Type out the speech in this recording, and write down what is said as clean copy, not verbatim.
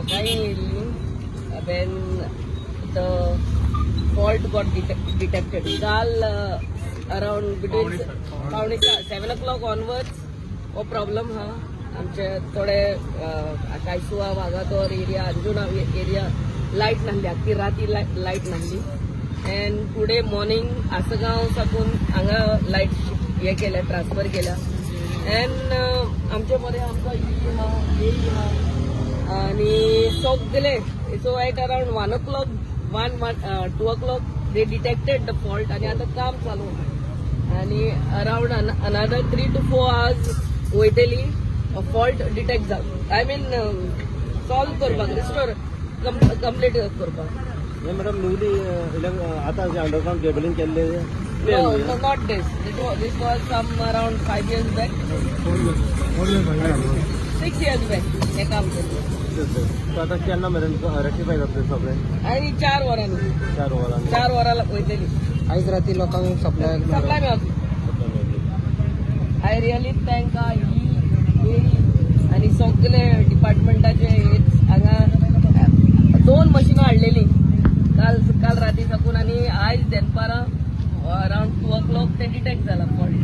सकाळी येयल्ली when the fault got detected. काल अराउंड बिटवीन पावणे 7 ओ क्लॉक ऑनवर्ड्स हो प्रॉब्लम हा. आमचे थोडे कायसुआ, Vagator area, Anjuna area light नासली. आख्खी राती लायट नासली अँड टुडे मॉर्निंग आसगांव साकून हांगा लायट हे केल्या, ट्रान्सफर केल्या. अँड आमचे मदें आमकां ई आहा, ए आहा आनी सगळे. So at around 1 o'clock, one one 2 o'clock they detected the fault आनी आतां काम चालू आहा आनी around another 3 to 4 hours वयतली फॉल्ट डिटेक्ट जावन, I mean, solve करपाक, रिस्टोर कंप्लीट करपाक. हे मॅडम, न्यूली आता जे अंडरग्राऊंड केबलिंग केल्ले? No, no, not this. This was some around 5 years back, 6 years back हे काम केल्लें. सो आता केन्ना मेरेन रेक्टिफाय जातलें सगळें? आनी 4 वरांनी. 4 वरांनी? 4 वरां वयतली. आयज राती लोकांक सप्लाय? सप्लाय मेळटली. I really thank E आनी सगळे डिपार्टमेंटाचे. हांगा दोन मशिनां हाडलेली काल काल राती साकून आनी आयज दनपारां अराउंड 2 ओ क्लॉक ते डिटेक्ट जाला फॉल्ट.